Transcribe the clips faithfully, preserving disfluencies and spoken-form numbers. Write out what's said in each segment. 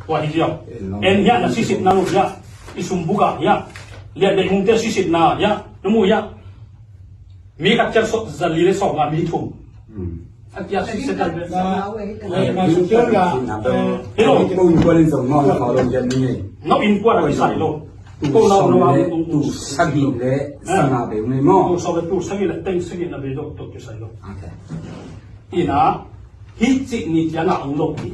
Tua hi ziau. En hiah na sisitna lo hiah. I sumbuk ah hiah. Lian deih mungte sisitna hiah. Na mu hiah. Mi khat ciang sawt za li le sawt nga mi thum. A kia sisitna. Hello. No in kuan a kisai lo. Ko no no tu sagih le sanga be ngei mo. Tu sawt le tu sagih le teng sagih na be dok tu kisai lo. Ina, hih cik ni ciangah hong lo hi.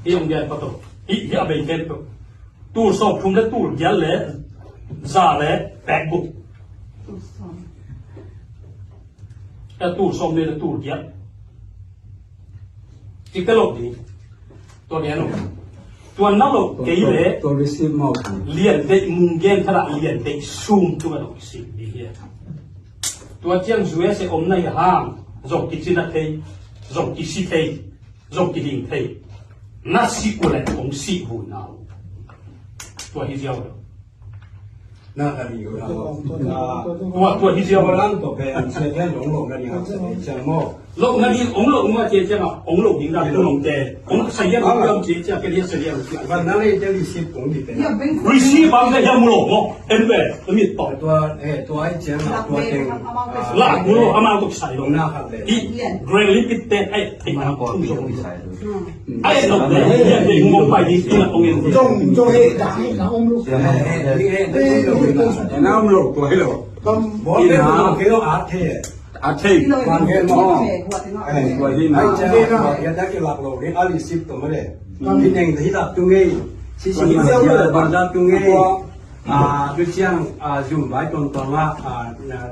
Hih hong gen pa to. Hih, hih a bei ken to. Tul sawm thum le tul giat le za le pek guk. Tul sawm ni le tul giat. Cik te lo hi. Tua gen lo. Tua na lo kei le. Tua receive mawk hi. Lian deih mung gen khat ah lian deih sum tu a dong sik ding hi. Tua ciang U S A om na hi hang zong kicina thei, zong kisi thei, zong kihing thei. Na sih uh leh hong sih vui na uh. Tua hi ziau lo. Na ka ni ko na. Tua, tua hi ziau lo. Lang to pe an sia thian long lo na ni ha sa ni siang mo. Lo na ni ong lo ma cia cia ma ong lo ding da tu long te. Ong sa ya lo cia cia ke lia sa lia. Ban na le te receipt ong di te. Receipt bang te ya mu lo mo. En ve, mi to. Tua, eh, tua ai cia ma tua te. La mu lo ama to sai lo. Na ka le. Di grand limit te ai ai ma to sai lo. Ai lo le ya te mo pai di ina ong en. Jong jong he da he na ong lo. Na ong lo tua he lo. Bawlbe ina. Kei lo a thei. A thei. Bang gen maw. Tua hi na. Ai cia na ya da ki lak lo ni a receipt to ma le. Ni neng da hi lak tu ngei. Si si ni cia da bang da tu ngei. A tu ciang a zum bai tong tong a a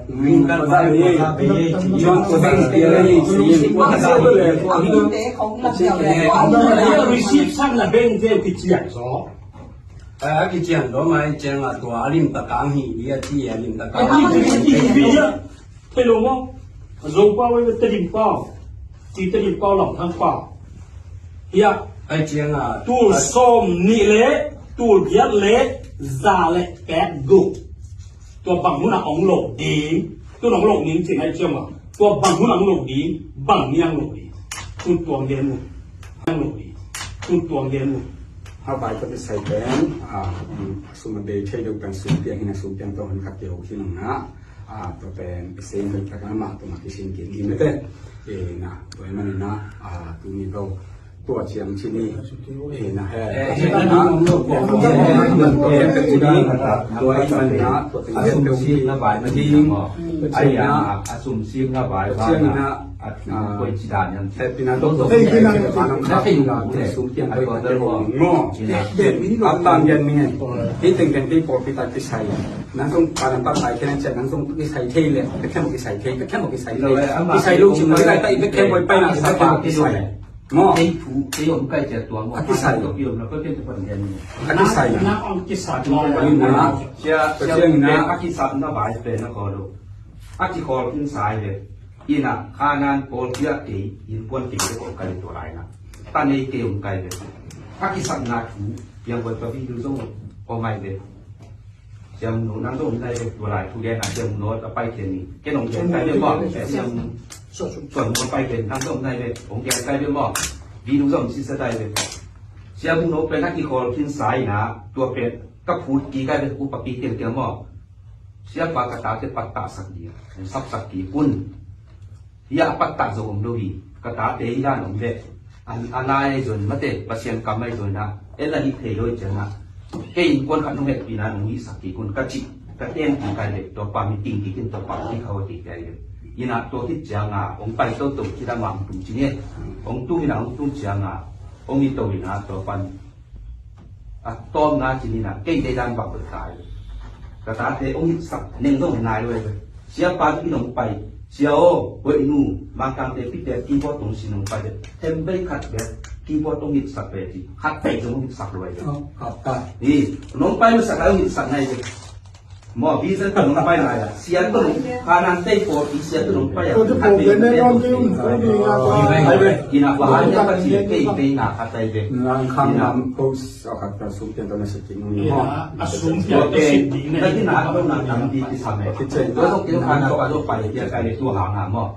ring kan bai bai bai. Chuan ko da ni si ni ko da ni. Receipt sang na beng je ki ciang zo. A kician dawm a i ciang a tua a lim takang hi i a ci a lim takang hi. Thei lo maw? Zo pau, Tedim pau, ci Tedim pau, Lamthang pau. Hiah a i ciang a tul sawm nih le tul giat le za le pek guk. Tua bang hun a ong lo ding, tun ong lo ding cin a i ciang a tua bang hun a ong lo ding, bang ni a ong lo ding. Tun tuang gen uh, ong lo ding. Tun tuang gen uh. Hau bai ka ti sai pen a sum a bei thei deuh pen sum piang hi na sum piang tawh hun khat kiho hi nang na. A tua pen i sem bai tak a mah tua mah kisin kin hi mete. E na tua i man na a tu ni lo tua ciang ci ni. E na he tua i man na tua i man tua i man na bai ma ding. Ai ya a sum sim na bai ba na. A thu koi ci dan yan. Hehpihna tawh tawh hehpihna tawh tawh sum kiang koi khat maw. A tan yan mi ngen. Hih tengteng kei pawlpi ta kisai. Nang zong padan pat lai kei nang cian nang zong kisai thei le. Bek khem kisai thei, bek khem kisai thei. Kisai lo ci mai lai ta i bek khem koi pai na sa pa kisai. Maw. Kei thu kei om kai cia tua maw. A kisai. A kisai. Kisai na. Cia cia na a kisai na bai pe na ko lo. A kikhol kin sai le. Ina, Khanan pawl kia kei, innkuan kei te kong kai tua lai na. Ta nei kei ong kai ve. A kisapna thu, piang koi ka video zong kong ngai ve. Siam nu nang zong ngai ve, tua lai thu gen a siam nu a pai kei ni. Ken ong gen kai ve bang, siam nu. Suan nu pai kei, nang zong ngai ve, ong gen kai ve bang. Video zong si sa kai ve. Siam nu pen a kikhol khin sai na, tua pen ka phut ki kai ve, upa pi kiang kiang bang. Siapa ka tate pattah sak ding, sapsak kik un. Hia a pattah zo om lo hi, ka tate hi dan om ve. A nai zon mate, Pasian kam ai zon a, en la hi thei lo i ciang a. Kei innkuan khat nong hehpihna nong hihsak kik un ka cih, ka ten kik ai ve, tua pa mi ting kik in tua pa mi khau a kik ai ve. Ina tua khit ciang a, ong pai toto khit a mang tung ci nge. Ong tung ina ong tung ciang a, ong i to ina tua pan. A tawmna ci ni na, kei deidan bang bek kai. Ka tate ong hitsak neng zong nai lo e. Siapa tu in ong pai. Sia aw, hoih nu, Mangkangte pite keyboard ong sin ong pai. Them bei khat bek keyboard ong hitsak bek ci. Khat bek zong ong hitsak lo e. Ni, nong pai lo sak lai ong hitsak nai bek. Maw, visa tawh nong pai lai a. Sia tawh nong, Khanan tei pawl i sia tawh nong pai a. Ina pa han ya pa ci kei kei na khat ai ve. Nang khang nam post a khat ka sum pian tawh na sik ki nung ni maw. A sum pian tawh sik ki nung ni. Ka ti na tawh na nam di ki sam e. Ki chen tawh ki Khanan pa tawh pai a kia kai le tu hang a maw.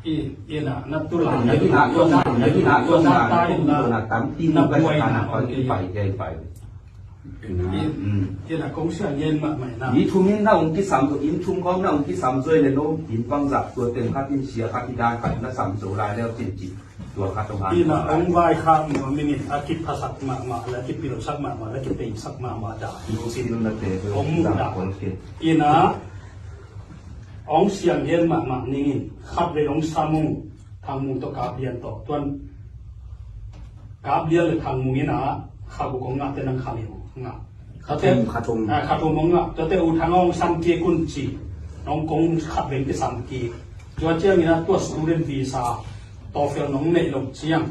Ina, na tu la, na tu la, na tu la, na tu la, na tu la, tampi na buai na kong kipai, kipai. Ina, ina kong siang yen mahmah na. Inn thum in na hong kisam zo, inn thum khawng na hong kisam zo le no, inn bangzah tua teng khat in sia khat in dan khat na sam zo lai leu cin cin. Tua khat hong han. Ina hong vaikhak nuam in a kiphasak mahmah le a kipilsak mahmah le a kipeisak mahmah dan. Hong muh dan. Ina hong siang yen mahmah ning in, khatvei hong sam ung, Thang Mung tawh Kap Lian tawh, tuan Kap Lian le Thang Mung in a, kha guk hong ngah te nang kha li hong ngah. Kha thum, kha thum. Ah, kha thum hong ngah. Tuate U Thang hong sam kik un ci. Nong kong khatvei kisam kik. Tua ciangin a tua student visa, TOEFL nong neih loh ciang.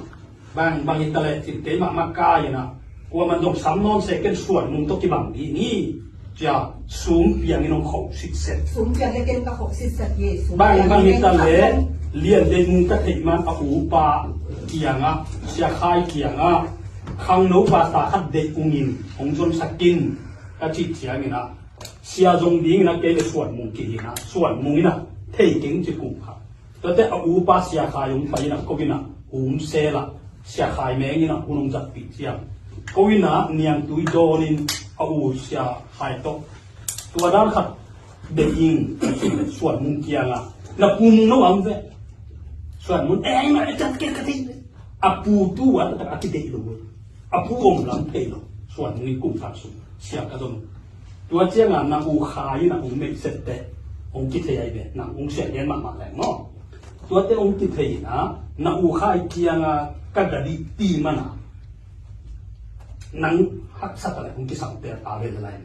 Bang, bang hi ta leh cin keimah mah kai in a, kuaman zong sam nawn se, ken Suan Mung tawh kibang dih ni. Cia, sum piangin hong khoh sitset. Sum piang le ken ka khoh sitset hi. Bang, bang hi ta leh, Lian Deih Mung ka theih man a upa kiangah, Sia Khai kiangah, khangno pastor khat deih ungin, hong zonsak in, ka cih ciangin a, sia zong dingin a kei le Suan Mung kihi in a, Suan Mung in a, thei keng ci kung kha. Tuate a upa Sia Khai hong pai in a, ko in a, um sel a, Sia Khai meng in a, hun hong zatpih ciang. Ko in a, niangtui dawnin a u Sia Khai tawh. Tua dan khat deih ing, Suan Mung kiangah. Na pu Mung no am ve. Suan Mung, eh, ma, eh, kat, kat, kat, eh. A pu tu a, a kideih lo. A pu om lam thei lo. Suan Mung in kum khat sung. Sia ka zon. Tua ciangah na u Khai in a hong meihset teh hong kithei ai ve, nang hong siang gen mahmah leng maw. Tuate hong kithei in a, na u Khai kiangah ka ga dih ti man a, nang haksa ta leh hong kisam tel ta ve le lai.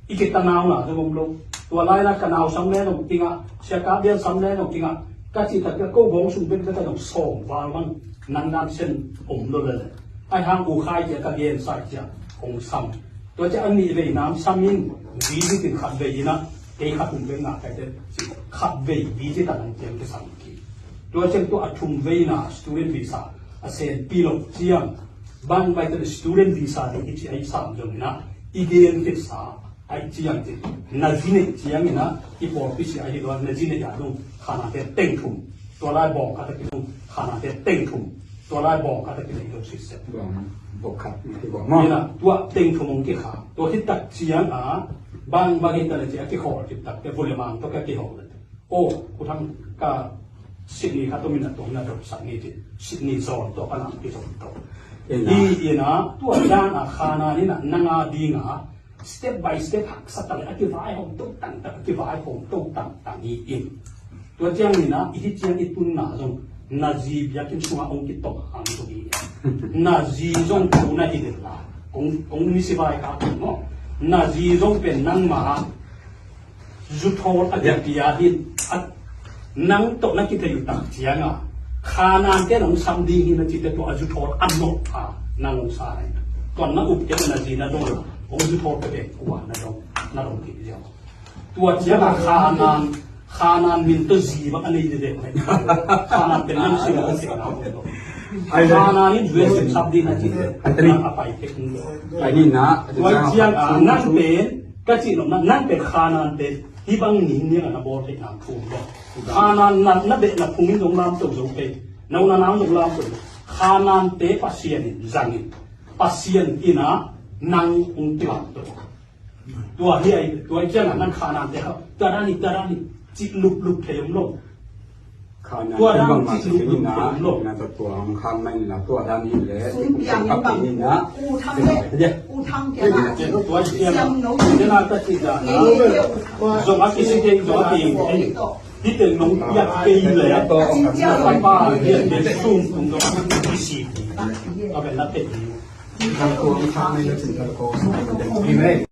I kitanau na zong om lo. Tua lai na ka nau sam le nong kingah, Sia Kap Lian sam le nong kingah, ka cih tak ciang ko gawng sung bek bek a zong sawm val bang nang nam sen om lo le le. Ai hang u Khai cia ka gen sai cia hong sam. Tua cia a nih vei nam sam in, visit in khat vei in a, kei khat thum vei ngah kai te, khat vei visit a nang ciang kisam ki. Tua ciang tua a thum vei na student visa a senpi lo ciang, bang bai te student visa ding i ci a i sam zong in a, i gen kisa, Ai ciang ci, na zi neih ciangin a, i pawlpi sia ahi lo a, na zi neih a dong, khanante teng thum. Tua lai bawng khat a kidong, khanante teng thum. Tua lai bawng khat a kidong, i dong sitset. Bawng, bawng khat, i bawng maw. Ina, tua teng thum hong kikha. Tua hi tak ciang a, bang, bang hi ta le ci a kikhawl, ci tak te, vun le mang tawh ka kikhawl le. Oh, U Thang ka Sydney kha tua min a tua na dot sak ni ci. Sydney zawn tua ka nang kizon tua. Ina. Hi ina, tua dan a khanan ina, nang a ding a, step by step haksa ta le, a kivaihawm to tangtang, a kivaihawm to tangtang hi in. Tua ciang ina, i hi ciang i tunna zong, na zi biakinn sunga hong kitong hang zong hi in. Na zi zong tu na hi den la. Kong, kong ni si vai ka kong maw. Na zi zong pen nangma zu thawl a biapia hi a, nang tawh na kithei uh tak ciang a, khanan te nong sam ding hi na cite tua a zu thawl a nop a, nang hong sa na hi. Tua na up te na zi na dong a, hong zu thawl peke kua na dong, na dong kik ziau. Tua ciang a khanan, khanan min tawh zi bang a nei dede. Khanan pen nang sim a sim na. Khanan in U S in sam ding na cite, nang a pai tek. Tua ciang a, nang pen, Ka cih nopna, nang pen khanante hih bang ning niang a na bawl theih nang thu lo. Khanan na, na beh na phung in zong lamto zo pei. Na u na nau zong lamto zo. Khanante Pasian in zang in. Pasian in a nang hong kilamto. Tua hi ai, tua hi ciang a nang khanante ha. Tua dan hi, tua dan hi. Cih luplup thei om lo. Khanan tua dan bang mah cih luplup thei om lo. Na tua tuang kham mai na tua dan hi le. Sum piang in bang. U Thang le. U Thang kia na. Tua ciang a. Siam no. Tua na ta cih dan a. Zong a kisi kei zong a kei. Hi teng nong piak kei le. Ka pa hi a kei sum kum zong a kisi. Ka ben na te. Thang tua Thang mai le cin ka ko.